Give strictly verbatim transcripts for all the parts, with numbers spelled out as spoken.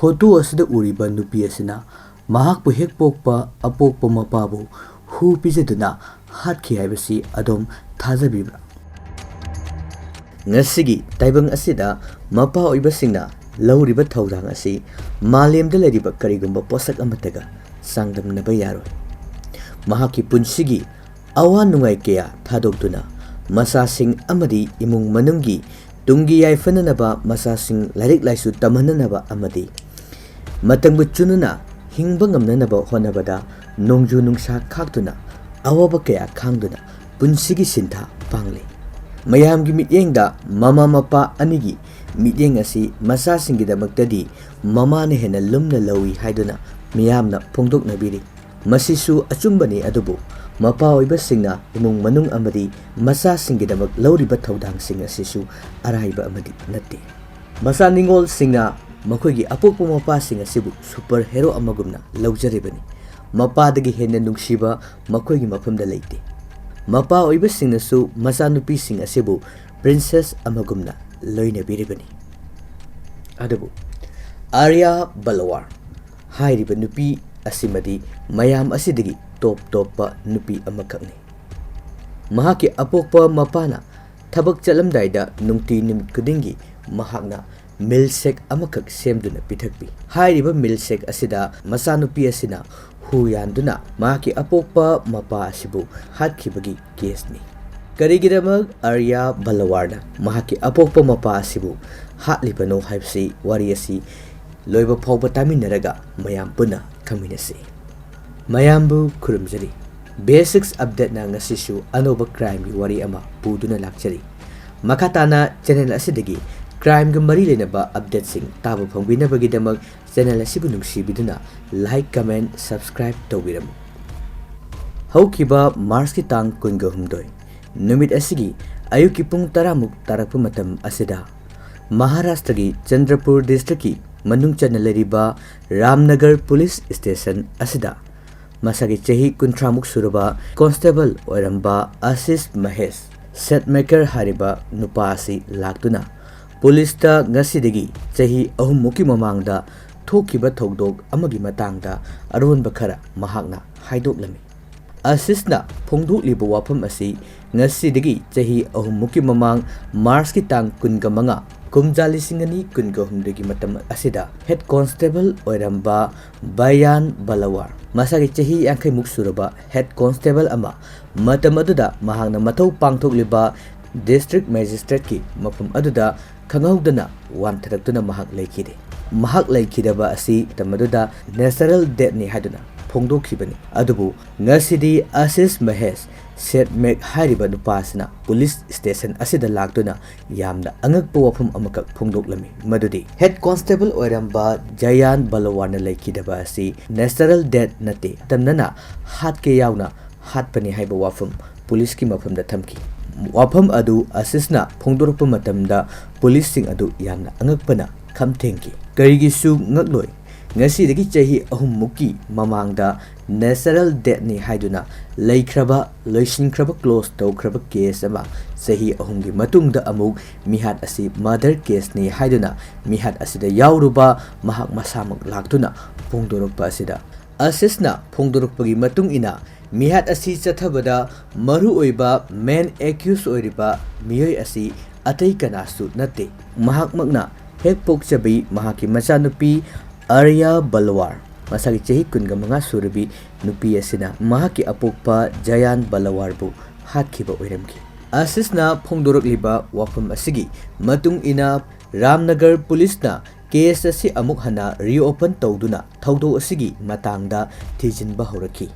Photo ꯑꯁꯤꯗ ꯎꯔꯤꯕ ꯅꯨꯄꯤ ꯑꯁꯤꯅ ꯃꯍꯥꯛꯄꯨ ꯍꯦꯛ ꯄꯣꯛꯄ ꯑꯄꯣꯛꯄ ꯃꯄꯥꯕꯨ ꯍꯨ ꯄꯤꯖꯗꯨꯅ ꯍꯥꯠꯈꯤ ꯍꯥꯏꯕꯁꯤ ꯑꯗꯣꯝ ꯊꯥꯖꯕꯤꯕ꯭ꯔꯥ? ꯉꯁꯤꯒꯤ ꯇꯥꯏꯕꯪ ꯑꯁꯤꯗ ꯃꯄꯥ ꯑꯣꯏꯕꯁꯤꯡꯅ ꯂꯧꯔꯤꯕ ꯊꯧꯗꯥꯡ ꯑꯁꯤ ꯃꯥꯂꯦꯝꯗ ꯂꯩꯔꯤꯕ ꯀꯔꯤꯒꯨꯝꯕ ꯄꯣꯠꯁꯛ ꯑꯃꯠꯇꯒ ꯆꯥꯡꯗꯝꯅꯕ ꯌꯥꯔꯣꯏ꯫ ꯃꯍꯥꯛꯀꯤ ꯄꯨꯟꯁꯤꯒꯤ ꯑꯋꯥ ꯅꯨꯡꯉꯥꯏ ꯀꯌꯥ ꯊꯥꯗꯣꯛꯇꯨꯅ ꯃꯆꯥꯁꯤꯡ ꯑꯃꯗꯤ ꯏꯃꯨꯡ ꯃꯅꯨꯡꯒꯤ ꯇꯨꯡꯒꯤ ꯌꯥꯏꯐꯅꯅꯕ, ꯃꯆꯥꯁꯤꯡ ꯂꯥꯏꯔꯤꯛ ꯂꯥꯏꯁꯨ ꯇꯝꯍꯟꯅꯅꯕ ꯑꯃꯗꯤ ꯃꯇꯝꯒ ꯆꯨꯅꯅ ꯍꯤꯡꯕ ꯉꯝꯅꯅꯕ ꯍꯣꯠꯅꯕꯗ ꯅꯣꯡꯖꯨ ꯅꯨꯡꯁꯥ ꯈꯥꯛꯇꯨꯅ, ꯑꯋꯥꯕ ꯀꯌꯥ ꯈꯥꯡꯗꯨꯅ ꯄꯨꯟꯁꯤꯒꯤ ꯁꯤꯟꯊꯥ ꯄꯥꯡꯂꯤ꯫ ꯃꯌꯥꯝꯒꯤ ꯃꯤꯠꯌꯦꯡꯗ ꯃꯃꯥ ꯃꯄꯥ ꯑꯅꯤꯒꯤ ꯃꯤꯠꯌꯦꯡ ꯑꯁꯤ ꯃꯆꯥꯁꯤꯡꯒꯤꯗꯃꯛꯇꯗꯤ ꯃꯃꯥꯅ ꯍꯦꯟꯅ ꯂꯨꯝꯅ ꯂꯧꯏ ꯍꯥꯏꯗꯨꯅ ꯃꯤꯌꯥꯝꯅ ꯐꯣꯡꯗꯣꯛꯅꯕꯤꯔꯤ꯫ ꯃꯁꯤꯁꯨ ꯑꯆꯨꯝꯕꯅꯤ, ꯑꯗꯨꯕꯨ ꯃꯄꯥ ꯑꯣꯏꯕꯁꯤꯡꯅ ꯏꯃꯨꯡ ꯃꯅꯨꯡ ꯑꯃꯗꯤ ꯃꯆꯥꯁꯤꯡꯒꯤꯗꯃꯛ ꯂꯧꯔꯤꯕ ꯊꯧꯗꯥꯡꯁꯤꯡ ꯑꯁꯤꯁꯨ ꯑꯔꯥꯏꯕ ꯑꯃꯗꯤ ꯅꯠꯇꯦ꯫ ꯃꯆꯥ ꯅꯤꯉꯣꯜꯁꯤꯡꯅ ꯃꯈꯣꯏꯒꯤ ꯑꯄꯣꯛꯄ ꯃꯄꯥꯁꯤꯡ ꯑꯁꯤꯕꯨ ꯁꯨꯄꯔ ꯍꯦꯔꯣ ꯑꯃꯒꯨꯝꯅ ꯂꯧꯖꯔꯤꯕꯅꯤ꯫ ꯃꯄꯥꯗꯒꯤ ꯍꯦꯟꯅ ꯅꯨꯡꯁꯤꯕ ꯃꯈꯣꯏꯒꯤ ꯃꯐꯝꯗ ꯂꯩꯇꯦ꯫ ꯃꯄꯥ ꯑꯣꯏꯕꯁꯤꯡꯅꯁꯨ ꯃꯆꯥꯅꯨꯄꯤꯁꯤꯡ ꯑꯁꯤꯕꯨ ꯄ꯭ꯔꯤꯟꯁꯦꯁ ꯑꯃꯒꯨꯝꯅ ꯂꯣꯏꯅꯕꯤꯔꯤꯕꯅꯤ꯫ ꯑꯗꯨꯕꯨ ꯑꯥꯔꯌꯥ ꯕꯂꯋꯥꯔ ꯍꯥꯏꯔꯤꯕ ꯅꯨꯄꯤ ꯑꯁꯤꯃꯗꯤ ꯃꯌꯥꯝ ꯑꯁꯤꯗꯒꯤ ꯇꯣꯞ ꯇꯣꯞꯄ ꯅꯨꯄꯤ ꯑꯃꯈꯛꯅꯤ꯫ ꯃꯍꯥꯛꯀꯤ ꯑꯄꯣꯛꯄ ꯃꯄꯥꯅ ꯊꯕꯛ ꯆꯠꯂꯝꯗꯥꯏꯗ ꯅꯨꯡꯇꯤ ꯅꯨꯃꯤꯠ ꯈꯨꯗꯤꯡꯒꯤ ꯃꯍꯥꯛꯅ ꯃꯤꯜꯛꯁꯦꯛ ꯑꯃꯈꯛ ꯁꯦꯝꯗꯨꯅ ꯄꯤꯊꯛꯄꯤ꯫ ꯍꯥꯏꯔꯤꯕ ꯃꯤꯜꯛꯁꯦꯛ ꯑꯁꯤꯗ ꯃꯆꯥꯅꯨꯄꯤ ꯑꯁꯤꯅ ꯍꯨ ꯌꯥꯟꯗꯨꯅ ꯃꯍꯥꯛꯀꯤ ꯑꯄꯣꯛꯄ ꯃꯄꯥ ꯑꯁꯤꯕꯨ ꯍꯥꯠꯈꯤꯕꯒꯤ ꯀꯦꯁꯅꯤ꯫ ꯀꯔꯤꯒꯤꯗꯃꯛ ꯑꯥꯔꯌꯥ ꯕꯂꯋꯥꯔꯅ ꯃꯍꯥꯛꯀꯤ ꯑꯄꯣꯛꯄ ꯃꯄꯥ ꯑꯁꯤꯕꯨ ꯍꯥꯠꯂꯤꯕꯅꯣ ꯍꯥꯏꯕꯁꯤ ꯋꯥꯔꯤ ꯑꯁꯤ ꯂꯣꯏꯕ ꯐꯥꯎꯕ ꯇꯥꯃꯤꯟꯅꯔꯒ ꯃꯌꯥꯝ ꯄꯨꯟꯅ ꯈꯪꯃꯤꯟꯅꯁꯤ꯫ ꯃꯌꯥꯝꯕꯨ ꯈꯨꯔꯨꯝꯖꯔꯤ꯫ ꯕꯦꯁꯤꯛꯁ ꯑꯞꯗꯦꯠꯅ ꯉꯁꯤꯁꯨ ꯑꯅꯧꯕ ꯀ꯭ꯔꯥꯏꯝꯒꯤ ꯋꯥꯔꯤ ꯑꯃ ꯄꯨꯗꯨꯅ ꯂꯥꯛꯆꯔꯤ꯫ ꯃꯈꯥ ꯇꯥꯅ ꯆꯦꯅꯦꯜ ꯑꯁꯤꯗꯒꯤ ꯀ꯭ꯔꯥꯏꯝꯒ ꯃꯔꯤ ꯂꯩꯅꯕ ꯑꯞꯗꯦꯠꯁꯤꯡ ꯇꯥꯕ ꯐꯪꯕꯤꯅꯕꯒꯤꯗꯃꯛ ꯆꯦꯅꯦꯜ ꯑꯁꯤꯕꯨ ꯅꯨꯡꯁꯤꯕꯤꯗꯨꯅ ꯂꯥꯏꯛ, ꯀꯃꯦꯟ, ꯁꯕꯁꯀ꯭ꯔꯥꯏꯕ ꯇꯧꯕꯤꯔꯝꯃꯨ꯫ ꯍꯧꯈꯤꯕ ꯃꯥꯔꯆꯀꯤ ꯇꯥꯡ ꯀꯨꯟꯒ ꯍꯨꯝꯗꯣꯏ ꯅꯨꯃꯤꯠ ꯑꯁꯤꯒꯤ ꯑꯌꯨꯛꯀꯤ ꯄꯨꯡ ꯇꯔꯥꯃꯨꯛ ꯇꯥꯔꯛꯄ ꯃꯇꯝ ꯑꯁꯤꯗ ꯃꯍꯥꯔꯥꯁꯇ꯭ꯔꯒꯤ ꯆꯟꯗ꯭ꯔꯄꯨꯔ ꯗꯤꯁꯇ꯭ꯔꯤꯛꯀꯤ ꯃꯅꯨꯡ ꯆꯟꯅ ꯂꯩꯔꯤꯕ ꯔꯥꯝꯅꯒꯔ ꯄꯨꯂꯤꯁ ꯁ꯭ꯇꯦꯁꯟ ꯑꯁꯤꯗ ꯃꯁꯥꯒꯤ ꯆꯍꯤ ꯀꯨꯟꯊ꯭ꯔꯥꯃꯨꯛ ꯁꯨꯔꯕ ꯀꯣꯟꯁꯇꯦꯕꯜ ꯑꯣꯏꯔꯝꯕ ꯑꯁꯤꯁ ꯃꯍꯦꯁ ꯁꯦꯠꯃꯦꯀꯔ ꯍꯥꯏꯔꯤꯕ ꯅꯨꯄꯥ ꯑꯁꯤ ꯂꯥꯛꯇꯨꯅ ꯄꯨꯂꯤꯁꯇ ꯉꯁꯤꯗꯒꯤ ꯆꯍꯤ ꯑꯍꯨꯝꯃꯨꯛꯀꯤ ꯃꯃꯥꯡꯗ ꯊꯣꯛꯈꯤꯕ ꯊꯧꯗꯣꯛ ꯑꯃꯒꯤ ꯃꯇꯥꯡꯗ ꯑꯔꯣꯟꯕ ꯈꯔ ꯃꯍꯥꯛꯅ ꯍꯥꯏꯗꯣꯛꯂꯝꯃꯤ꯫ ꯑꯁꯤꯁꯅ ꯐꯣꯡꯗꯣꯛꯂꯤꯕ ꯋꯥꯐꯝ ꯑꯁꯤ ꯉꯁꯤꯗꯒꯤ ꯆꯍꯤ ꯑꯍꯨꯝꯃꯨꯛꯀꯤ ꯃꯃꯥꯡ, ꯃꯥꯔꯆꯀꯤ ꯇꯥꯡ ꯀꯨꯟꯒ ꯃꯉꯥ, ꯀꯨꯝꯖꯥ ꯂꯤꯁꯤꯡ ꯑꯅꯤ ꯀꯨꯟꯒ ꯍꯨꯝꯗꯣꯏꯒꯤ ꯃꯇꯝ ꯑꯁꯤꯗ ꯍꯦꯗ ꯀꯣꯟꯁꯇꯦꯕꯜ ꯑꯣꯏꯔꯝꯕ ꯕꯌꯥꯟ ꯕꯂꯋꯥꯔ, ꯃꯁꯥꯒꯤ ꯆꯍꯤ ꯌꯥꯡꯈꯩꯃꯨꯛ ꯁꯨꯔꯕ ꯍꯦꯗ ꯀꯣꯟꯁꯇꯦꯕꯜ ꯑꯃ, ꯃꯇꯝ ꯑꯗꯨꯗ ꯃꯍꯥꯛꯅ ꯃꯊꯧ ꯄꯥꯡꯊꯣꯛꯂꯤꯕ ꯗꯤꯁꯇ꯭ꯔꯤꯛ ꯃꯦꯖꯤꯁꯇ꯭ꯔꯦꯠꯀꯤ ꯃꯐꯝ ꯑꯗꯨꯗ ꯈꯪꯍꯧꯗꯅ ꯋꯥꯟꯊꯔꯛꯇꯨꯅ ꯃꯍꯥꯛ ꯂꯩꯈꯤꯗꯦ꯫ ꯃꯍꯥꯛ ꯂꯩꯈꯤꯗꯕ ꯑꯁꯤ ꯃꯇꯝ ꯑꯗꯨꯗ ꯅꯦꯆꯔꯦꯜ ꯗꯦꯠꯅꯤ ꯍꯥꯏꯗꯨꯅ ꯐꯣꯡꯗꯣꯛꯈꯤꯕꯅꯤ꯫ ꯑꯗꯨꯕꯨ ꯉꯁꯤꯗꯤ ꯑꯁꯤꯁ ꯃꯍꯦꯁ ꯁꯦꯠꯃꯦꯛ ꯍꯥꯏꯔꯤꯕ ꯅꯨꯄꯥ ꯑꯁꯤꯅ ꯄꯨꯂꯤꯁ ꯁ꯭ꯇꯦꯁꯟ ꯑꯁꯤꯗ ꯂꯥꯛꯇꯨꯅ ꯌꯥꯝꯅ ꯑꯉꯛꯄ ꯋꯥꯐꯝ ꯑꯃꯈꯛ ꯐꯣꯡꯗꯣꯛꯂꯝꯃꯤ, ꯃꯗꯨꯗꯤ ꯍꯦꯗ ꯀꯣꯟꯁꯇꯦꯕꯜ ꯑꯣꯏꯔꯝꯕ ꯖꯌꯥꯟ ꯕꯂꯋꯥꯔꯅ ꯂꯩꯈꯤꯗꯕ ꯑꯁꯤ ꯅꯦꯆꯔꯦꯜ ꯗꯦꯠ ꯅꯠꯇꯦ, ꯇꯝꯅꯅ ꯍꯥꯠꯀꯦ ꯌꯥꯎꯅ ꯍꯥꯠꯄꯅꯤ ꯍꯥꯏꯕ ꯋꯥꯐꯝ ꯄꯨꯂꯤꯁꯀꯤ ꯃꯐꯝꯗ ꯊꯝꯈꯤ꯫ ꯋꯥꯐꯝ ꯑꯗꯨ ꯑꯁꯤꯁꯅ ꯐꯣꯡꯗꯣꯔꯛꯄ ꯃꯇꯝꯗ ꯄꯨꯂꯤꯁꯁꯤꯡ ꯑꯗꯨ ꯌꯥꯝꯅ ꯑꯉꯛꯄꯅ ꯈꯝ ꯊꯦꯡꯈꯤ꯫ ꯀꯔꯤꯒꯤꯁꯨ ꯉꯛꯂꯣꯏ, ꯉꯁꯤꯗꯒꯤ ꯆꯍꯤ ꯑꯍꯨꯝꯃꯨꯛꯀꯤ ꯃꯃꯥꯡꯗ ꯅꯦꯆꯔꯦꯜ ꯗꯦꯠꯅꯤ ꯍꯥꯏꯗꯨꯅ ꯂꯩꯈ꯭ꯔꯕ, ꯂꯣꯏꯁꯤꯟꯈ꯭ꯔꯕ, ꯀ꯭ꯂꯣꯖ ꯇꯧꯈ꯭ꯔꯕ ꯀꯦꯁ ꯑꯃ ꯆꯍꯤ ꯑꯍꯨꯝꯒꯤ ꯃꯇꯨꯡꯗ ꯑꯃꯨꯛ ꯃꯤꯍꯥꯠ ꯑꯁꯤ ꯃꯔꯗꯔ ꯀꯦꯁꯅꯤ ꯍꯥꯏꯗꯨꯅ ꯃꯤꯍꯥꯠ ꯑꯁꯤꯗ ꯌꯥꯎꯔꯨꯕ ꯃꯍꯥꯛ ꯃꯁꯥꯃꯛ ꯂꯥꯛꯇꯨꯅ ꯐꯣꯡꯗꯣꯔꯛꯄ ꯑꯁꯤꯗ, ꯑꯁꯤꯁꯅ ꯐꯣꯡꯗꯣꯔꯛꯄꯒꯤ ꯃꯇꯨꯡ ꯏꯟꯅ ꯃꯤꯍꯥꯠ ꯑꯁꯤ ꯆꯠꯊꯕꯗ ꯃꯔꯨꯑꯣꯏꯕ ꯃꯦꯟ ꯑꯦꯀ꯭ꯌꯨꯁ ꯑꯣꯏꯔꯤꯕ ꯃꯤꯑꯣꯏ ꯑꯁꯤ ꯑꯇꯩ ꯀꯅꯥꯁꯨ ꯅꯠꯇꯦ, ꯃꯍꯥꯛꯃꯛꯅ ꯍꯦꯛ ꯄꯣꯛꯆꯕꯤ ꯃꯍꯥꯛꯀꯤ ꯃꯆꯥꯅꯨꯄꯤ ꯑꯥꯔꯌꯥ ꯕꯂꯋꯥꯔ, ꯃꯁꯥꯒꯤ ꯆꯍꯤ ꯀꯨꯟꯒ ꯃꯉꯥ ꯁꯨꯔꯕꯤ ꯅꯨꯄꯤ ꯑꯁꯤꯅ ꯃꯍꯥꯛꯀꯤ ꯑꯄꯣꯛꯄ ꯖꯌꯥꯟ ꯕꯂꯋꯥꯔꯕꯨ ꯍꯥꯠꯈꯤꯕ ꯑꯣꯏꯔꯝꯈꯤ꯫ ꯑꯁꯤꯁꯅ ꯐꯣꯡꯗꯣꯔꯛꯂꯤꯕ ꯋꯥꯐꯝ ꯑꯁꯤꯒꯤ ꯃꯇꯨꯡ ꯏꯟꯅ ꯔꯥꯝꯅꯒꯔ ꯄꯨꯂꯤꯁꯅ ꯀꯦꯁ ꯑꯁꯤ ꯑꯃꯨꯛ ꯍꯟꯅ ꯔꯤꯑꯣꯄꯟ ꯇꯧꯗꯨꯅ ꯊꯧꯗꯣꯛ ꯑꯁꯤꯒꯤ ꯃꯇꯥꯡꯗ ꯊꯤꯖꯤꯟꯕ ꯍꯧꯔꯛꯈꯤ꯫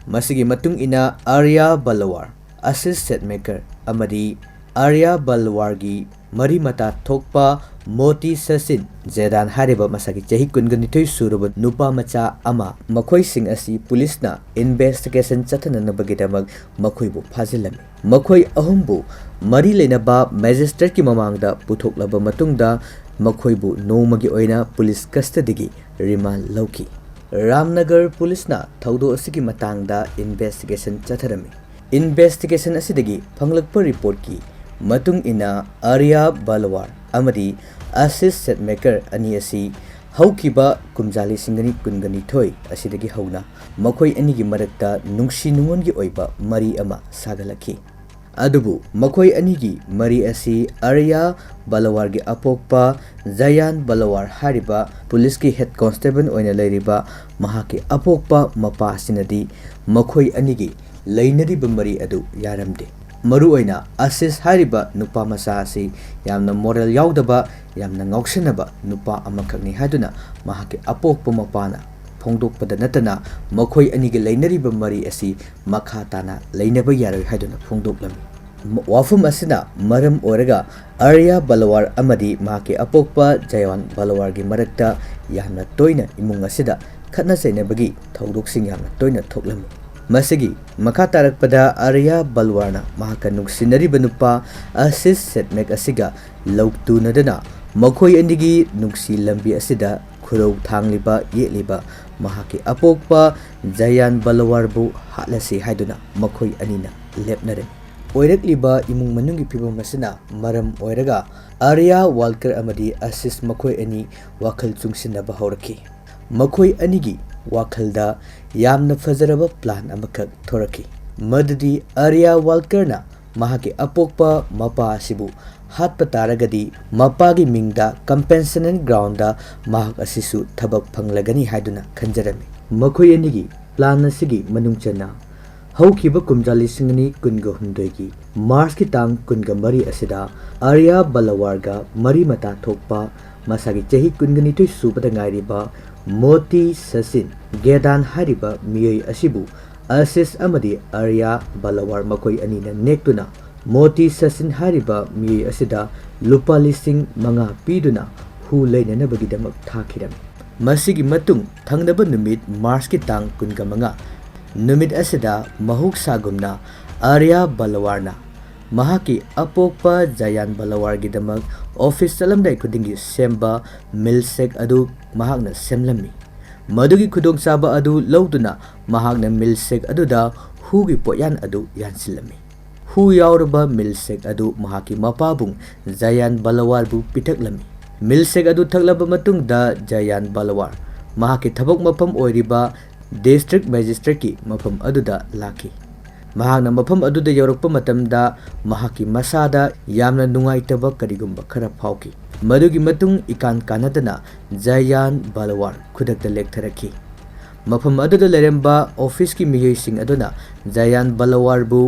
ꯃꯁꯤꯒꯤ ꯃꯇꯨꯡ ꯏꯟꯅ ꯑꯥꯔꯌꯥ ꯕꯂꯋꯥꯔ, ꯑꯁꯤꯁ ꯁꯦꯠꯃꯦꯀꯔ ꯑꯃꯗꯤ ꯑꯥꯔꯌꯥ ꯕꯂꯋꯥꯔꯒꯤ ꯃꯔꯤ ꯃꯇꯥ ꯊꯣꯛꯄ ꯃꯣꯇꯤ ꯁꯆꯤꯟ ꯖꯦꯗꯥꯟ ꯍꯥꯏꯔꯤꯕ ꯃꯁꯥꯒꯤ ꯆꯍꯤ ꯀꯨꯟꯒ ꯅꯤꯊꯣꯏ ꯁꯨꯔꯕ ꯅꯨꯄꯥ ꯃꯆꯥ ꯑꯃ, ꯃꯈꯣꯏꯁꯤꯡ ꯑꯁꯤ ꯄꯨꯂꯤꯁꯅ ꯏꯟꯚꯦꯁꯇꯤꯒꯦꯁꯟ ꯆꯠꯊꯅꯅꯕꯒꯤꯗꯃꯛ ꯃꯈꯣꯏꯕꯨ ꯐꯥꯖꯤꯜꯂꯝꯃꯤ꯫ ꯃꯈꯣꯏ ꯑꯍꯨꯝꯕꯨ ꯃꯔꯤ ꯂꯩꯅꯕ ꯃꯦꯖꯤꯁꯇ꯭ꯔꯦꯠꯀꯤ ꯃꯃꯥꯡꯗ ꯄꯨꯊꯣꯛꯂꯕ ꯃꯇꯨꯡꯗ ꯃꯈꯣꯏꯕꯨ ꯅꯣꯡꯃꯒꯤ ꯑꯣꯏꯅ ꯄꯨꯂꯤꯁ ꯀꯁꯇꯗꯤꯒꯤ ꯔꯤꯃꯥꯟ ꯂꯧꯈꯤ꯫ ꯔꯥꯝꯅꯒꯔ ꯄꯨꯂꯤꯁꯅ ꯊꯧꯗꯣꯛ ꯑꯁꯤꯒꯤ ꯃꯇꯥꯡꯗ ꯏꯟꯚꯦꯁꯇꯤꯒꯦꯁꯟ ꯆꯠꯊꯔꯝꯃꯤ꯫ ꯏꯟꯚꯦꯁꯇꯤꯒꯦꯁꯟ ꯑꯁꯤꯗꯒꯤ ꯐꯪꯂꯛꯄ ꯔꯤꯄꯣꯔꯠꯀꯤ ꯃꯇꯨꯡ ꯏꯟꯅ ꯑꯥꯔꯌꯥ ꯕꯂꯋꯥꯔ ꯑꯃꯗꯤ ꯑꯁꯤꯁ ꯁꯦꯠꯃꯦꯀꯔ ꯑꯅꯤ ꯑꯁꯤ ꯍꯧꯈꯤꯕ ꯀꯨꯝꯖꯥ ꯂꯤꯁꯤꯡ ꯑꯅꯤ ꯀꯨꯟꯒ ꯅꯤꯊꯣꯏ ꯑꯁꯤꯗꯒꯤ ꯍꯧꯅ ꯃꯈꯣꯏ ꯑꯅꯤꯒꯤ ꯃꯔꯛꯇ ꯅꯨꯡꯁꯤ ꯅꯨꯡꯉꯣꯟꯒꯤ ꯑꯣꯏꯕ ꯃꯔꯤ ꯑꯃ ꯁꯥꯒꯠꯂꯛꯈꯤ꯫ ꯑꯗꯨꯕꯨ ꯃꯈꯣꯏ ꯑꯅꯤꯒꯤ ꯃꯔꯤ ꯑꯁꯤ ꯑꯔꯌꯥ ꯕꯂꯋꯥꯔꯒꯤ ꯑꯄꯣꯛꯄ ꯖꯌꯥꯟ ꯕꯂꯋꯥꯔ ꯍꯥꯏꯔꯤꯕ ꯄꯨꯂꯤꯁꯀꯤ ꯍꯦꯗ ꯀꯣꯟꯁꯇꯦꯕꯜ ꯑꯣꯏꯅ ꯂꯩꯔꯤꯕ ꯃꯍꯥꯛꯀꯤ ꯑꯄꯣꯛꯄ ꯃꯄꯥ ꯑꯁꯤꯅꯗꯤ ꯃꯈꯣꯏ ꯑꯅꯤꯒꯤ ꯂꯩꯅꯔꯤꯕ ꯃꯔꯤ ꯑꯗꯨ ꯌꯥꯔꯝꯗꯦ꯫ ꯃꯔꯨꯑꯣꯏꯅ ꯑꯁꯤꯁ ꯍꯥꯏꯔꯤꯕ ꯅꯨꯄꯥ ꯃꯆꯥ ꯑꯁꯤ ꯌꯥꯝꯅ ꯃꯣꯔꯦꯜ ꯌꯥꯎꯗꯕ, ꯌꯥꯝꯅ ꯉꯥꯎꯁꯤꯟꯅꯕ ꯅꯨꯄꯥ ꯑꯃꯈꯛꯅꯤ ꯍꯥꯏꯗꯨꯅ ꯃꯍꯥꯛꯀꯤ ꯑꯄꯣꯛꯄ ꯃꯄꯥꯅ ꯐꯣꯡꯗꯣꯛꯄꯗ ꯅꯠꯇꯅ ꯃꯈꯣꯏ ꯑꯅꯤꯒꯤ ꯂꯩꯅꯔꯤꯕ ꯃꯔꯤ ꯑꯁꯤ ꯃꯈꯥ ꯇꯥꯅ ꯂꯩꯅꯕ ꯌꯥꯔꯣꯏ ꯍꯥꯏꯗꯨꯅ ꯐꯣꯡꯗꯣꯛꯂꯝꯃꯤ꯫ ꯋꯥꯐꯝ ꯑꯁꯤꯅ ꯃꯔꯝ ꯑꯣꯏꯔꯒ ꯑꯔꯌꯥ ꯕꯂꯋꯥꯔ ꯑꯃꯗꯤ ꯃꯍꯥꯛꯀꯤ ꯑꯄꯣꯛꯄ ꯖꯌꯥꯟ ꯕꯂꯋꯥꯔꯒꯤ ꯃꯔꯛꯇ ꯌꯥꯝꯅ ꯇꯣꯏꯅ ꯏꯃꯨꯡ ꯑꯁꯤꯗ ꯈꯠꯅ ꯆꯩꯅꯕꯒꯤ ꯊꯧꯗꯣꯛꯁꯤꯡ ꯌꯥꯝꯅ ꯇꯣꯏꯅ ꯊꯣꯛꯂꯝꯃꯤ꯫ ꯃꯁꯤꯒꯤ ꯃꯈꯥ ꯇꯥꯔꯛꯄꯗ ꯑꯔꯌꯥ ꯕꯜꯋꯥꯔꯅ ꯃꯍꯥꯛꯀ ꯅꯨꯡꯁꯤꯅꯔꯤꯕ ꯅꯨꯄꯥ ꯑꯁꯤꯁ ꯁꯦꯠꯃꯦꯛ ꯑꯁꯤꯒ ꯂꯧꯇꯨꯅꯗꯨꯅ ꯃꯈꯣꯏ ꯑꯅꯤꯒꯤ ꯅꯨꯡꯁꯤ ꯂꯝꯕꯤ ꯑꯁꯤꯗ ꯈꯨꯔꯧ ꯊꯥꯡꯂꯤꯕ ꯌꯦꯠꯂꯤꯕ ꯃꯍꯥꯛꯀꯤ ꯑꯄꯣꯛꯄ ꯖꯌꯥꯟ ꯕꯜꯋꯥꯔꯕꯨ ꯍꯥꯠꯂꯁꯤ ꯍꯥꯏꯗꯨꯅ ꯃꯈꯣꯏ ꯑꯅꯤꯅ ꯂꯦꯞꯅꯔꯦ꯫ ꯑꯣꯏꯔꯛꯂꯤꯕ ꯏꯃꯨꯡ ꯃꯅꯨꯡꯒꯤ ꯐꯤꯕꯝ ꯑꯁꯤꯅ ꯃꯔꯝ ꯑꯣꯏꯔꯒ ꯑꯔꯌꯥ ꯋꯥꯜꯀꯔ ꯑꯃꯗꯤ ꯑꯁꯤꯁ ꯃꯈꯣꯏ ꯑꯅꯤ ꯋꯥꯈꯜ ꯆꯨꯡꯁꯤꯟꯅꯕ ꯍꯧꯔꯛꯈꯤ꯫ ꯃꯈꯣꯏ ꯑꯅꯤꯒꯤ ꯋꯥꯈꯜꯗ ꯌꯥꯝꯅ ꯐꯖꯔꯕ ꯄ꯭ꯂꯥꯟ ꯑꯃꯈꯛ ꯊꯣꯔꯛꯈꯤ, ꯃꯗꯨꯗꯤ ꯑꯔꯌꯥ ꯋꯥꯜꯀꯔꯅ ꯃꯍꯥꯛꯀꯤ ꯑꯄꯣꯛꯄ ꯃꯄꯥ ꯑꯁꯤꯕꯨ ꯍꯥꯠꯄ ꯇꯥꯔꯒꯗꯤ ꯃꯄꯥꯒꯤ ꯃꯤꯡꯗ ꯀꯝꯄꯦꯟꯁꯦꯁꯟ ꯒ꯭ꯔꯥꯎꯟꯗ ꯃꯍꯥꯛ ꯑꯁꯤꯁꯨ ꯊꯕꯛ ꯐꯪꯂꯒꯅꯤ ꯍꯥꯏꯗꯨꯅ ꯈꯟꯖꯔꯝꯃꯤ꯫ ꯃꯈꯣꯏ ꯑꯅꯤꯒꯤ ꯄ꯭ꯂꯥꯟ ꯑꯁꯤꯒꯤ ꯃꯅꯨꯡ ꯆꯟꯅ ꯍꯧꯈꯤꯕ ꯀꯨꯝꯖꯥ ꯂꯤꯁꯤꯡ ꯑꯅꯤ ꯀꯨꯟꯒ ꯍꯨꯝꯗꯣꯏꯒꯤ ꯃꯥꯔꯆꯀꯤ ꯇꯥꯡ ꯀꯨꯟꯒ ꯃꯔꯤ ꯑꯁꯤꯗ ꯑꯔꯌꯥ ꯕꯂꯋꯥꯔꯒ ꯃꯔꯤ ꯃꯇꯥ ꯊꯣꯛꯄ ꯃꯁꯥꯒꯤ ꯆꯍꯤ ꯀꯨꯟꯒ ꯅꯤꯊꯣꯏ ꯁꯨꯕꯗ ꯉꯥꯏꯔꯤꯕ ꯃꯣꯇꯤ ꯁꯆꯤꯟ ꯒꯦꯗꯥꯟ ꯍꯥꯏꯔꯤꯕ ꯃꯤꯑꯣꯏ ꯑꯁꯤꯕꯨ ꯑꯁꯤꯁ ꯑꯃꯗꯤ ꯑꯔꯌꯥ ꯕꯂꯋꯥꯔ ꯃꯈꯣꯏ ꯑꯅꯤꯅ ꯅꯦꯛꯇꯨꯅ ꯃꯣꯇꯤ ꯁꯆꯤꯟ ꯍꯥꯏꯔꯤꯕ ꯃꯤꯑꯣꯏ ꯑꯁꯤꯗ ꯂꯨꯄꯥ ꯂꯤꯁꯤꯡ ꯃꯉꯥ ꯄꯤꯗꯨꯅ ꯍꯨ ꯂꯩꯅꯅꯕꯒꯤꯗꯃꯛ ꯊꯥꯈꯤꯔꯝꯃꯤ꯫ ꯃꯁꯤꯒꯤ ꯃꯇꯨꯡ ꯊꯪꯅꯕ ꯅꯨꯃꯤꯠ ꯃꯥꯔꯆꯀꯤ ꯇꯥꯡ ꯀꯨꯟꯒ ꯃꯉꯥ ꯅꯨꯃꯤꯠ ꯑꯁꯤꯗ ꯃꯍꯧꯁꯥꯒꯨꯝꯅ ꯑꯔꯌꯥ ꯕꯂꯋꯥꯔꯅ ꯃꯍꯥꯛꯀꯤ ꯑꯄꯣꯛꯄ ꯖꯌꯥꯟ ꯕꯂꯋꯥꯔꯒꯤꯗꯃꯛ ꯑꯣꯐꯤꯁ ꯆꯠꯂꯝꯗꯥꯏ ꯈꯨꯗꯤꯡꯒꯤ ꯁꯦꯝꯕ ꯃꯤꯜꯛꯁꯦꯛ ꯑꯗꯨ ꯃꯍꯥꯛꯅ ꯁꯦꯝꯂꯝꯃꯤ꯫ ꯃꯗꯨꯒꯤ ꯈꯨꯗꯣꯡꯆꯥꯕ ꯑꯗꯨ ꯂꯧꯗꯨꯅ ꯃꯍꯥꯛꯅ ꯃꯤꯜꯛꯁꯦꯛ ꯑꯗꯨꯗ ꯍꯨꯒꯤ ꯄꯣꯠꯌꯥꯟ ꯑꯗꯨ ꯌꯥꯟꯁꯤꯜꯂꯝꯃꯤ꯫ ꯍꯨ ꯌꯥꯎꯔꯕ ꯃꯤꯜꯛꯁꯦꯛ ꯑꯗꯨ ꯃꯍꯥꯛꯀꯤ ꯃꯄꯥꯕꯨꯡ ꯖꯌꯥꯟ ꯕꯂꯋꯥꯔꯕꯨ ꯄꯤꯊꯛꯂꯝꯃꯤ꯫ ꯃꯤꯜꯛꯁꯦꯛ ꯑꯗꯨ ꯊꯛꯂꯕ ꯃꯇꯨꯡꯗ ꯖꯌꯥꯟ ꯕꯂꯋꯥꯔ ꯃꯍꯥꯛꯀꯤ ꯊꯕꯛ ꯃꯐꯝ ꯑꯣꯏꯔꯤꯕ ꯗꯤꯁꯇ꯭ꯔꯤꯛ ꯃꯦꯖꯤꯁꯇ꯭ꯔꯦꯠꯀꯤ ꯃꯐꯝ ꯑꯗꯨꯗ ꯂꯥꯛꯈꯤ꯫ ꯃꯍꯥꯛꯅ ꯃꯐꯝ ꯑꯗꯨꯗ ꯌꯧꯔꯛꯄ ꯃꯇꯝꯗ ꯃꯍꯥꯛꯀꯤ ꯃꯁꯥꯗ ꯌꯥꯝꯅ ꯅꯨꯡꯉꯥꯏꯇꯕ ꯀꯔꯤꯒꯨꯝꯕ ꯈꯔ ꯐꯥꯎꯈꯤ꯫ ꯃꯗꯨꯒꯤ ꯃꯇꯨꯡ ꯏꯀꯥꯟ ꯀꯥꯟꯅꯗꯅ ꯖꯌꯥꯟ ꯕꯂꯋꯥꯔ ꯈꯨꯗꯛꯇ ꯂꯦꯛꯊꯔꯛꯈꯤ꯫ ꯃꯐꯝ ꯑꯗꯨꯗ ꯂꯩꯔꯝꯕ ꯑꯣꯐꯤꯁꯀꯤ ꯃꯤꯑꯣꯏꯁꯤꯡ ꯑꯗꯨꯅ ꯖꯌꯥꯟ ꯕꯂꯋꯥꯔꯕꯨ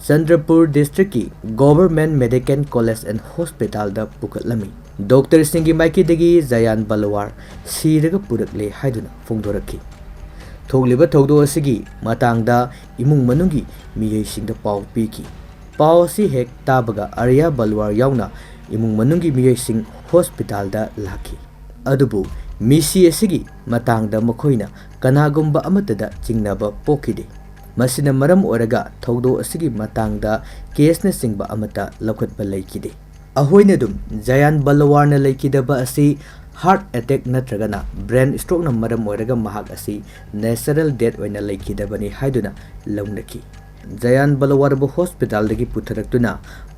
ꯆꯟꯗ꯭ꯔꯄꯨꯔ ꯗꯤꯁꯇ꯭ꯔꯤꯛꯀꯤ ꯒꯣꯚꯔꯟꯃꯦꯟꯠ ꯃꯦꯗꯤꯀꯦꯜ ꯀꯣꯂꯦꯖ ꯑꯦꯟ ꯍꯣꯁꯄꯤꯇꯥꯜꯗ ꯄꯨꯈꯠꯂꯝꯃꯤ꯫ ꯗꯣꯛꯇꯔꯁꯤꯡꯒꯤ ꯃꯥꯏꯀꯩꯗꯒꯤ ꯖꯌꯥꯟ ꯕꯂꯋꯥꯔ ꯁꯤꯔꯒ ꯄꯨꯔꯛꯂꯦ ꯍꯥꯏꯗꯨꯅ ꯐꯣꯡꯗꯣꯔꯛꯈꯤ꯫ ꯊꯣꯛꯂꯤꯕ ꯊꯧꯗꯣꯛ ꯑꯁꯤꯒꯤ ꯃꯇꯥꯡꯗ ꯏꯃꯨꯡ ꯃꯅꯨꯡꯒꯤ ꯃꯤꯑꯣꯏꯁꯤꯡꯗ ꯄꯥꯎ ꯄꯤꯈꯤ꯫ ꯄꯥꯎ ꯑꯁꯤ ꯍꯦꯛ ꯇꯥꯕꯒ ꯑꯔꯌꯥ ꯕꯂꯋꯥꯔ ꯌꯥꯎꯅ ꯏꯃꯨꯡ ꯃꯅꯨꯡꯒꯤ ꯃꯤꯑꯣꯏꯁꯤꯡ ꯍꯣꯁꯄꯤꯇꯥꯜꯗ ꯂꯥꯛꯈꯤ꯫ ꯑꯗꯨꯕꯨ ꯃꯤꯁꯤ ꯑꯁꯤꯒꯤ ꯃꯇꯥꯡꯗ ꯃꯈꯣꯏꯅ ꯀꯅꯥꯒꯨꯝꯕ ꯑꯃꯠꯇꯗ ꯆꯤꯡꯅꯕ ꯄꯣꯛꯈꯤꯗꯦ꯫ ꯃꯁꯤꯅ ꯃꯔꯝ ꯑꯣꯏꯔꯒ ꯊꯧꯗꯣꯛ ꯑꯁꯤꯒꯤ ꯃꯇꯥꯡꯗ ꯀꯦꯁꯅꯆꯤꯡꯕ ꯑꯃꯠꯇ ꯂꯧꯈꯠꯄ ꯂꯩꯈꯤꯗꯦ꯫ ꯑꯩꯈꯣꯏꯅ ꯑꯗꯨꯝ ꯖꯌꯥꯟ ꯕꯂꯋꯥꯔꯅ ꯂꯩꯈꯤꯗꯕ ꯑꯁꯤ ꯍꯥꯔꯠ ꯑꯦꯇꯦꯛ ꯅꯠꯇ꯭ꯔꯒꯅ ꯕ꯭ꯔꯦꯟ ꯁ꯭ꯇ꯭ꯔꯣꯛꯅ ꯃꯔꯝ ꯑꯣꯏꯔꯒ ꯃꯍꯥꯛ ꯑꯁꯤ ꯅꯦꯆꯔꯦꯜ ꯗꯦꯊ ꯑꯣꯏꯅ ꯂꯩꯈꯤꯗꯕꯅꯤ ꯍꯥꯏꯗꯨꯅ ꯂꯧꯅꯈꯤ꯫ ꯖꯌꯥꯟ ꯕꯂꯋꯥꯔꯕꯨ ꯍꯣꯁꯄꯤꯇꯥꯜꯗꯒꯤ ꯄꯨꯊꯔꯛꯇꯨꯅ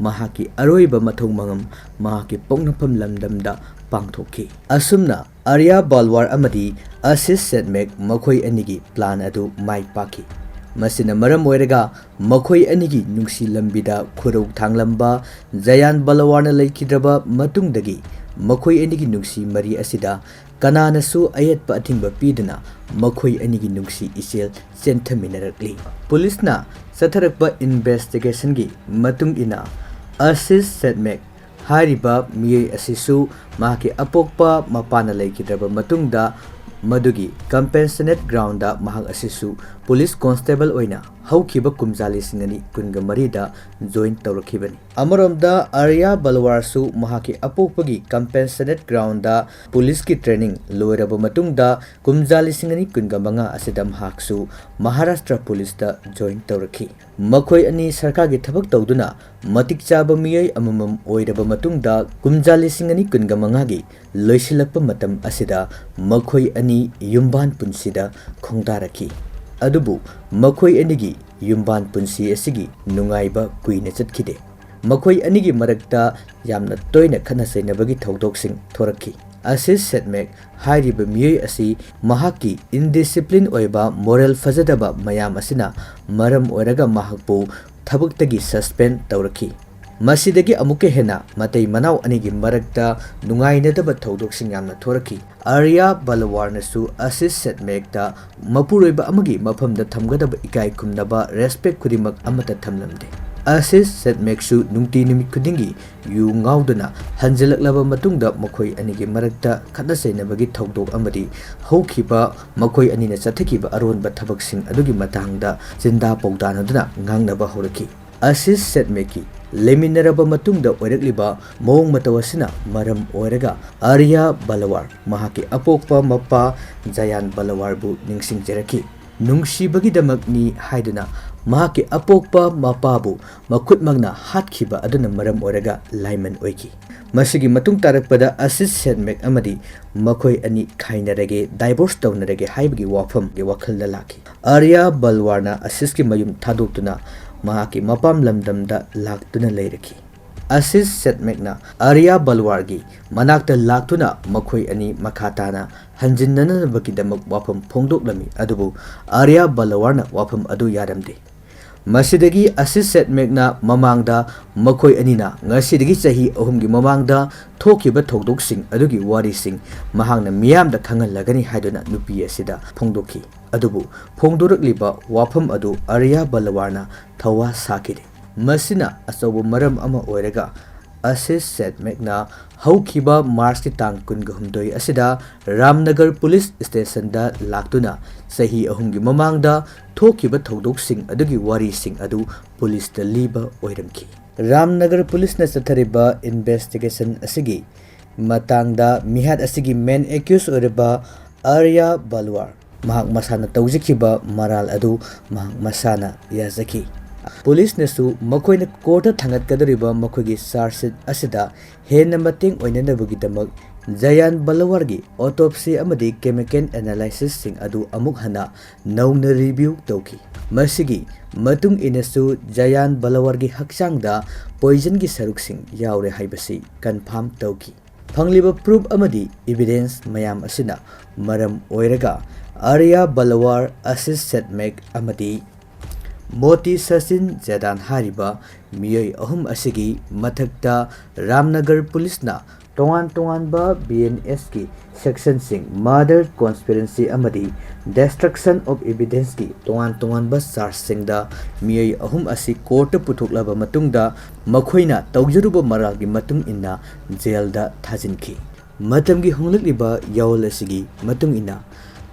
ꯃꯍꯥꯛꯀꯤ ꯑꯔꯣꯏꯕ ꯃꯊꯧ ꯃꯉꯝ ꯃꯍꯥꯛꯀꯤ ꯄꯣꯛꯅꯐꯝ ꯂꯝꯗꯝꯗ ꯄꯥꯡꯊꯣꯛꯈꯤ꯫ ꯑꯁꯨꯝꯅ ꯑꯔꯌꯥ ꯕꯜꯋꯥꯔ ꯑꯃꯗꯤ ꯑꯁꯤꯁ ꯁꯦꯠꯃꯦꯛ ꯃꯈꯣꯏ ꯑꯅꯤꯒꯤ ꯄ꯭ꯂꯥꯟ ꯑꯗꯨ ꯃꯥꯏ ꯄꯥꯛꯈꯤ꯫ ꯃꯁꯤꯅ ꯃꯔꯝ ꯑꯣꯏꯔꯒ ꯃꯈꯣꯏ ꯑꯅꯤꯒꯤ ꯅꯨꯡꯁꯤ ꯂꯝꯕꯤꯗ ꯈꯨꯔꯧ ꯊꯥꯡꯂꯝꯕ ꯖꯌꯥꯟ ꯕꯜꯋꯥꯔꯅ ꯂꯩꯈꯤꯗ꯭ꯔꯕ ꯃꯇꯨꯡꯗꯒꯤ ꯃꯈꯣꯏ ꯑꯅꯤꯒꯤ ꯅꯨꯡꯁꯤ ꯃꯔꯤ ꯑꯁꯤꯗ ꯀꯅꯥꯅꯁꯨ ꯑꯌꯦꯠꯄ ꯑꯊꯤꯡꯕ ꯄꯤꯗꯅ ꯃꯈꯣꯏ ꯑꯅꯤꯒꯤ ꯅꯨꯡꯁꯤ ꯏꯆꯦꯜ ꯆꯦꯟꯊꯃꯤꯟꯅꯔꯛꯂꯤ꯫ ꯄꯨꯂꯤꯁꯅ ꯆꯠꯊꯔꯛꯄ ꯏꯟꯚꯦꯁꯇꯤꯒꯦꯁꯟꯒꯤ ꯃꯇꯨꯡ ꯏꯟꯅ ꯑꯁꯤꯁ ꯁꯦꯠꯃꯦꯛ ꯍꯥꯏꯔꯤꯕ ꯃꯤꯑꯣꯏ ꯑꯁꯤꯁꯨ ꯃꯍꯥꯛꯀꯤ ꯑꯄꯣꯛꯄ ꯃꯄꯥꯅ ꯂꯩꯈꯤꯗ꯭ꯔꯕ ꯃꯇꯨꯡꯗ ꯃꯗꯨꯒꯤ ꯀꯝꯄꯦꯟꯁꯅꯦꯠ ꯒ꯭ꯔꯥꯎꯟꯗ ꯃꯍꯥꯛ ꯑꯁꯤꯁꯨ ꯄꯨꯂꯤꯁ ꯀꯣꯟꯁꯇꯦꯕꯜ ꯑꯣꯏꯅ ꯍꯧꯈꯤꯕ ꯀꯨꯝꯖꯥ ꯂꯤꯁꯤꯡ ꯑꯅꯤ ꯀꯨꯟꯒ ꯃꯔꯤꯗ ꯖꯣꯏꯟ ꯇꯧꯔꯛꯈꯤꯕꯅꯤ꯫ ꯑꯃꯔꯣꯝꯗ ꯑꯔꯌꯥ ꯕꯜꯋꯥꯔꯁꯨ ꯃꯍꯥꯛꯀꯤ ꯑꯄꯣꯛꯄꯒꯤ ꯀꯝꯄꯦꯟꯁꯅꯦꯠ ꯒ꯭ꯔꯥꯎꯟꯗ ꯄꯨꯂꯤꯁꯀꯤ ꯇ꯭ꯔꯦꯅꯤꯡ ꯂꯣꯏꯔꯕ ꯃꯇꯨꯡꯗ ꯀꯨꯝꯖꯥ ꯂꯤꯁꯤꯡ ꯑꯅꯤ ꯀꯨꯟꯒ ꯃꯉꯥ ꯑꯁꯤꯗ ꯃꯍꯥꯛꯁꯨ ꯃꯍꯥꯔꯥꯁꯇ꯭ꯔ ꯄꯨꯂꯤꯁꯇ ꯖꯣꯏꯟ ꯇꯧꯔꯛꯈꯤ꯫ ꯃꯈꯣꯏ ꯑꯅꯤ ꯁꯔꯀꯥꯔꯒꯤ ꯊꯕꯛ ꯇꯧꯗꯨꯅ ꯃꯇꯤꯛ ꯆꯥꯕ ꯃꯤꯑꯣꯏ ꯑꯃꯃꯝ ꯑꯣꯏꯔꯕ ꯃꯇꯨꯡꯗ ꯀꯨꯝꯖꯥ ꯂꯤꯁꯤꯡ ꯑꯅꯤ ꯀꯨꯟꯒ ꯃꯉꯥꯒꯤ ꯂꯣꯏꯁꯤꯜꯂꯛꯄ ꯃꯇꯝ ꯑꯁꯤꯗ ꯃꯈꯣꯏ ꯑꯅꯤ ꯌꯨꯝꯕꯥꯟ ꯄꯨꯟꯁꯤꯗ ꯈꯣꯡꯗꯥꯔꯛꯈꯤ꯫ ꯑꯗꯨꯕꯨ ꯃꯈꯣꯏ ꯑꯅꯤꯒꯤ ꯌꯨꯝꯕꯥꯟ ꯄꯨꯟꯁꯤ ꯑꯁꯤꯒꯤ ꯅꯨꯡꯉꯥꯏꯕ ꯀꯨꯏꯅ ꯆꯠꯈꯤꯗꯦ꯫ ꯃꯈꯣꯏ ꯑꯅꯤꯒꯤ ꯃꯔꯛꯇ ꯌꯥꯝꯅ ꯇꯣꯏꯅ ꯈꯠꯅ ꯆꯩꯅꯕꯒꯤ ꯊꯧꯗꯣꯛꯁꯤꯡ ꯊꯣꯔꯛꯈꯤ꯫ ꯑꯁꯤꯁ ꯁꯦꯠꯃꯦꯛ ꯍꯥꯏꯔꯤꯕ ꯃꯤꯑꯣꯏ ꯑꯁꯤ ꯃꯍꯥꯛꯀꯤ ꯏꯟꯗꯤꯁꯤꯄ꯭ꯂꯤꯟ ꯑꯣꯏꯕ, ꯃꯣꯔꯦꯜ ꯐꯖꯗꯕ ꯃꯌꯥꯝ ꯑꯁꯤꯅ ꯃꯔꯝ ꯑꯣꯏꯔꯒ ꯃꯍꯥꯛꯄꯨ ꯊꯕꯛꯇꯒꯤ ꯁꯁꯄꯦꯟ ꯇꯧꯔꯛꯈꯤ꯫ ꯃꯁꯤꯗꯒꯤ ꯑꯃꯨꯛꯀ ꯍꯦꯟꯅ ꯃꯇꯩ ꯃꯅꯥꯎ ꯑꯅꯤꯒꯤ ꯃꯔꯛꯇ ꯅꯨꯡꯉꯥꯏꯅꯗꯕ ꯊꯧꯗꯣꯛꯁꯤꯡ ꯌꯥꯝꯅ ꯊꯣꯔꯛꯈꯤ꯫ ꯑꯥꯔꯌꯥ ꯕꯂꯋꯥꯔꯅꯁꯨ ꯑꯁꯤꯁ ꯁꯦꯠꯃꯦꯛꯇ ꯃꯄꯨꯔꯣꯏꯕ ꯑꯃꯒꯤ ꯃꯐꯝꯗ ꯊꯝꯒꯗꯕ ꯏꯀꯥꯏ ꯈꯨꯝꯅꯕ, ꯔꯦꯁꯄꯦꯛ ꯈꯨꯗꯤꯡꯃꯛ ꯑꯃꯠꯇ ꯊꯝꯂꯝꯗꯦ꯫ ꯑꯁꯤꯁ ꯁꯦꯠꯃꯦꯛꯁꯨ ꯅꯨꯡꯇꯤ ꯅꯨꯃꯤꯠ ꯈꯨꯗꯤꯡꯒꯤ ꯌꯨ ꯉꯥꯎꯗꯨꯅ ꯍꯟꯖꯤꯜꯂꯛꯂꯕ ꯃꯇꯨꯡꯗ ꯃꯈꯣꯏ ꯑꯅꯤꯒꯤ ꯃꯔꯛꯇ ꯈꯠꯅ ꯆꯩꯅꯕꯒꯤ ꯊꯧꯗꯣꯛ ꯑꯃꯗꯤ ꯍꯧꯈꯤꯕ ꯃꯈꯣꯏ ꯑꯅꯤꯅ ꯆꯠꯊꯈꯤꯕ ꯑꯔꯣꯟꯕ ꯊꯕꯛꯁꯤꯡ ꯑꯗꯨꯒꯤ ꯃꯇꯥꯡꯗ ꯆꯤꯟꯗꯥ ꯄꯥꯎꯗꯥꯅꯗꯨꯅ ꯉꯥꯡꯅꯕ ꯍꯧꯔꯛꯈꯤ꯫ ꯑꯁꯤꯁ ꯁꯦꯠꯃꯦꯛꯀꯤ ꯂꯩꯃꯤꯟꯅꯔꯕ ꯃꯇꯨꯡꯗ ꯑꯣꯏꯔꯛꯂꯤꯕ ꯃꯑꯣꯡ ꯃꯇꯧ ꯑꯁꯤꯅ ꯃꯔꯝ ꯑꯣꯏꯔꯒ ꯑꯥꯔꯌꯥ ꯕꯂꯋꯥꯔ ꯃꯍꯥꯛꯀꯤ ꯑꯄꯣꯛꯄ ꯃꯄꯥ ꯖꯌꯥꯟ ꯕꯂꯋꯥꯔꯕꯨ ꯅꯤꯡꯁꯤꯡꯖꯔꯛꯈꯤ꯫ ꯅꯨꯡꯁꯤꯕꯒꯤꯗꯃꯛꯅꯤ ꯍꯥꯏꯗꯨꯅ ꯃꯍꯥꯛꯀꯤ ꯑꯄꯣꯛꯄ ꯃꯄꯥꯕꯨ ꯃꯈꯨꯠꯃꯛꯅ ꯍꯥꯠꯈꯤꯕ ꯑꯗꯨꯅ ꯃꯔꯝ ꯑꯣꯏꯔꯒ ꯂꯥꯏꯃꯟ ꯑꯣꯏꯈꯤ꯫ ꯃꯁꯤꯒꯤ ꯃꯇꯨꯡ ꯇꯥꯔꯛꯄꯗ ꯑꯁꯤꯁ ꯁꯦꯠꯃꯦꯛ ꯑꯃꯗꯤ ꯃꯈꯣꯏ ꯑꯅꯤ ꯈꯥꯏꯅꯔꯒꯦ, ꯗꯥꯏꯚꯣꯔꯁ ꯇꯧꯅꯔꯒꯦ ꯍꯥꯏꯕꯒꯤ ꯋꯥꯐꯝꯒꯤ ꯋꯥꯈꯜꯗ ꯂꯥꯛꯈꯤ꯫ ꯑꯥꯔꯌꯥ ꯕꯜꯋꯥꯔꯅ ꯑꯁꯤꯁꯀꯤ ꯃꯌꯨꯝ ꯊꯥꯗꯣꯛꯇꯨꯅ ꯃꯍꯥꯛꯀꯤ ꯃꯄꯥꯝ ꯂꯝꯗꯝꯗ ꯂꯥꯛꯇꯨꯅ ꯂꯩꯔꯛꯈꯤ꯫ ꯑꯁꯤꯁ ꯁꯦꯠꯃꯦꯛꯅ ꯑꯥꯔꯌꯥ ꯕꯜꯋꯥꯔꯒꯤ ꯃꯅꯥꯛꯇ ꯂꯥꯛꯇꯨꯅ ꯃꯈꯣꯏ ꯑꯅꯤ ꯃꯈꯥ ꯇꯥꯅ ꯍꯟꯖꯤꯟꯅꯅꯕꯒꯤꯗꯃꯛ ꯋꯥꯐꯝ ꯐꯣꯡꯗꯣꯛꯂꯝꯃꯤ, ꯑꯗꯨꯕꯨ ꯑꯥꯔꯌꯥ ꯕꯜꯋꯥꯔꯅ ꯋꯥꯐꯝ ꯑꯗꯨ ꯌꯥꯔꯝꯗꯦ꯫ ꯃꯁꯤꯗꯒꯤ ꯑꯁꯤꯁ ꯁꯦꯠꯃꯦꯛꯅ ꯃꯃꯥꯡꯗ ꯃꯈꯣꯏ ꯑꯅꯤꯅ ꯉꯁꯤꯗꯒꯤ ꯆꯍꯤ ꯑꯍꯨꯝꯒꯤ ꯃꯃꯥꯡꯗ ꯊꯣꯛꯈꯤꯕ ꯊꯧꯗꯣꯛꯁꯤꯡ ꯑꯗꯨꯒꯤ ꯋꯥꯔꯤꯁꯤꯡ ꯃꯍꯥꯛꯅ ꯃꯤꯌꯥꯝꯗ ꯈꯪꯍꯜꯂꯒꯅꯤ ꯍꯥꯏꯗꯨꯅ ꯅꯨꯄꯤ ꯑꯁꯤꯗ ꯐꯣꯡꯗꯣꯛꯈꯤ꯫ ꯑꯗꯨꯕꯨ ꯐꯣꯡꯗꯣꯔꯛꯂꯤꯕ ꯋꯥꯐꯝ ꯑꯗꯨ ꯑꯥꯔꯌꯥ ꯕꯜꯋꯥꯔꯅ ꯊꯧꯋꯥ ꯁꯥꯈꯤꯗꯦ꯫ ꯃꯁꯤꯅ ꯑꯆꯧꯕ ꯃꯔꯝ ꯑꯃ ꯑꯣꯏꯔꯒ ꯑꯁꯤꯁ ꯁꯦꯠꯃꯦꯛꯅ ꯍꯧꯈꯤꯕ ꯃꯥꯔꯆꯀꯤ ꯇꯥꯡ ꯀꯨꯟꯒ ꯍꯨꯝꯗꯣꯏ ꯑꯁꯤꯗ ꯔꯥꯝꯅꯒꯔ ꯄꯨꯂꯤꯁ ꯁ꯭ꯇꯦꯁꯟꯗ ꯂꯥꯛꯇꯨꯅ ꯆꯍꯤ ꯑꯍꯨꯝꯒꯤ ꯃꯃꯥꯡꯗ ꯊꯣꯛꯈꯤꯕ ꯊꯧꯗꯣꯛꯁꯤꯡ ꯑꯗꯨꯒꯤ ꯋꯥꯔꯤꯁꯤꯡ ꯑꯗꯨ ꯄꯨꯂꯤꯁꯇ ꯂꯤꯕ ꯑꯣꯏꯔꯝꯈꯤ꯫ ꯔꯥꯝꯅꯒꯔ ꯄꯨꯂꯤꯁꯅ ꯆꯠꯊꯔꯤꯕ ꯏꯟꯚꯦꯁꯇꯤꯒꯦꯁꯟ ꯑꯁꯤꯒꯤ ꯃꯇꯥꯡꯗ ꯃꯤꯍꯥꯠ ꯑꯁꯤꯒꯤ ꯃꯦꯟ ꯑꯦꯀ꯭ꯌꯨꯁ ꯑꯣꯏꯔꯤꯕ ꯑꯥꯔꯌꯥ ꯕꯜꯋꯥꯔ ꯃꯍꯥꯛ ꯃꯁꯥꯅ ꯇꯧꯖꯈꯤꯕ ꯃꯔꯥꯜ ꯑꯗꯨ ꯃꯍꯥꯛ ꯃꯁꯥꯅ ꯌꯥꯖꯈꯤ꯫ ꯄꯨꯂꯤꯁꯅꯁꯨ ꯃꯈꯣꯏꯅ ꯀꯣꯔꯠꯇ ꯊꯥꯡꯒꯠꯀꯗꯧꯔꯤꯕ ꯃꯈꯣꯏꯒꯤ ꯆꯥꯔꯖ ꯁꯤꯠ ꯑꯁꯤꯗ ꯍꯦꯟꯅ ꯃꯇꯦꯡ ꯑꯣꯏꯅꯅꯕꯒꯤꯗꯃꯛ ꯖꯌꯥꯟ ꯕꯂꯋꯥꯔꯒꯤ autopsy ꯑꯃꯗꯤ chemical analysisꯁꯤꯡ ꯑꯗꯨ ꯑꯃꯨꯛ ꯍꯟꯅ ꯅꯧꯅ review ꯇꯧꯈꯤ꯫ ꯃꯁꯤꯒꯤ ꯃꯇꯨꯡ ꯏꯟꯅꯁꯨ ꯖꯌꯥꯟ ꯕꯂꯋꯥꯔꯒꯤ ꯍꯛꯆꯥꯡꯗ poisonꯒꯤ ꯁꯔꯨꯛꯁꯤꯡ ꯌꯥꯎꯔꯦ ꯍꯥꯏꯕꯁꯤ confirm ꯇꯧꯈꯤ꯫ ꯐꯪꯂꯤꯕ proof ꯑꯃꯗꯤ evidence ꯃꯌꯥꯝ ꯑꯁꯤꯅ ꯃꯔꯝ ꯑꯣꯏꯔꯒ ꯑꯥꯔꯌꯥ ꯕꯂꯋꯥꯔ, ꯑꯁꯤꯁ ꯁꯦꯠꯃꯦꯛ ꯑꯃꯗꯤ ꯃꯣꯇꯤ ꯁꯆꯤꯟ ꯖꯦꯗꯥꯟ ꯍꯥꯏꯔꯤꯕ ꯃꯤꯑꯣꯏ ꯑꯍꯨꯝ ꯑꯁꯤꯒꯤ ꯃꯊꯛꯇ ꯔꯥꯝꯅꯒꯔ ꯄꯨꯂꯤꯁꯅ ꯇꯣꯉꯥꯟ ꯇꯣꯉꯥꯟꯕ BNSꯀꯤ sectionꯁꯤꯡ, murder, conspiracy ꯑꯃꯗꯤ destruction of evidenceꯀꯤ ꯇꯣꯉꯥꯟ ꯇꯣꯉꯥꯟꯕ chargeꯁꯤꯡꯗ ꯃꯤꯑꯣꯏ ꯑꯍꯨꯝ ꯑꯁꯤ courtꯇ ꯄꯨꯊꯣꯛꯂꯕ ꯃꯇꯨꯡꯗ ꯃꯈꯣꯏꯅ ꯇꯧꯖꯔꯨꯕ ꯃꯔꯥꯜꯒꯤ ꯃꯇꯨꯡ ꯏꯟꯅ jailꯗ ꯊꯥꯖꯤꯟꯈꯤ꯫ ꯃꯇꯝꯒꯤ ꯍꯣꯡꯂꯛꯂꯤꯕ ꯌꯥꯑꯣꯜ ꯑꯁꯤꯒꯤ ꯃꯇꯨꯡ ꯏꯟꯅ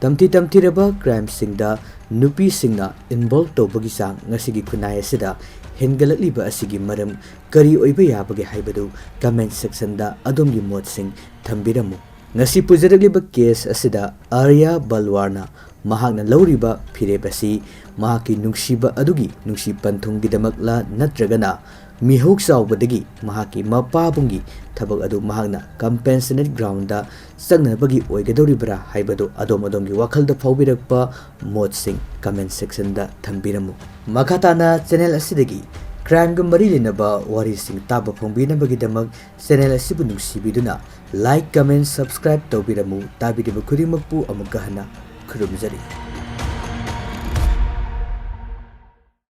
ꯇꯝꯊꯤ ꯇꯝꯊꯤꯔꯕ crimeꯁꯤꯡꯗ ꯅꯨꯄꯤꯁꯤꯡꯅ involve ꯇꯧꯕꯒꯤ ꯆꯥꯡ ꯉꯁꯤꯒꯤ ꯈꯨꯟꯅꯥꯏ ꯑꯁꯤꯗ ꯍꯦꯟꯒꯠꯂꯛꯂꯤꯕ ꯑꯁꯤꯒꯤ ꯃꯔꯝ ꯀꯔꯤ ꯑꯣꯏꯕ ꯌꯥꯕꯒꯦ ꯍꯥꯏꯕꯗꯨ comment sectionꯗ ꯑꯗꯣꯝꯒꯤ ꯃꯣꯠꯁꯤꯡ ꯊꯝꯕꯤꯔꯝꯃꯨ꯫ ꯉꯁꯤ ꯄꯨꯖꯔꯛꯂꯤꯕ case ꯑꯁꯤꯗ ꯑꯥꯔꯌꯥ ꯕꯜꯋꯥꯔꯅ ꯃꯍꯥꯛꯅ ꯂꯧꯔꯤꯕ ꯐꯤꯔꯦꯞ ꯑꯁꯤ ꯃꯍꯥꯛꯀꯤ ꯅꯨꯡꯁꯤꯕ ꯑꯗꯨꯒꯤ ꯅꯨꯡꯁꯤ ꯄꯟꯊꯨꯡꯒꯤꯗꯃꯛꯂ ꯅꯠꯇ꯭ꯔꯒꯅ ꯃꯤꯍꯧ ꯆꯥꯎꯕꯗꯒꯤ ꯃꯍꯥꯛꯀꯤ ꯃꯄꯥꯕꯨꯡꯒꯤ ꯊꯕꯛ ꯑꯗꯨ ꯃꯍꯥꯛꯅ compensatory groundꯗ ꯆꯪꯅꯕꯒꯤ ꯑꯣꯏꯒꯗꯧꯔꯤꯕ꯭ꯔꯥ ꯍꯥꯏꯕꯗꯨ ꯑꯗꯣꯝ ꯑꯗꯣꯝꯒꯤ ꯋꯥꯈꯜꯗ ꯐꯥꯎꯕꯤꯔꯛꯄ ꯃꯣꯠꯁꯤꯡ comment sectionꯗ ꯊꯝꯕꯤꯔꯝꯃꯨ꯫ ꯃꯈꯥ ꯇꯥꯅ channel ꯑꯁꯤꯗꯒꯤ crimeꯒ ꯃꯔꯤ ꯂꯩꯅꯕ ꯋꯥꯔꯤꯁꯤꯡ ꯇꯥꯕ ꯐꯪꯕꯤꯅꯕꯒꯤꯗꯃꯛ channel ꯑꯁꯤꯕꯨ ꯅꯨꯡꯁꯤꯕꯤꯗꯨꯅ like, comment, subscribe ꯇꯧꯕꯤꯔꯝꯃꯨ꯫ ꯇꯥꯕꯤꯔꯤꯕ ꯈꯨꯗꯤꯡꯃꯛꯄꯨ ꯑꯃꯨꯛꯀ ꯍꯟꯅ ꯈꯨꯔꯨꯝꯖꯔꯤ꯫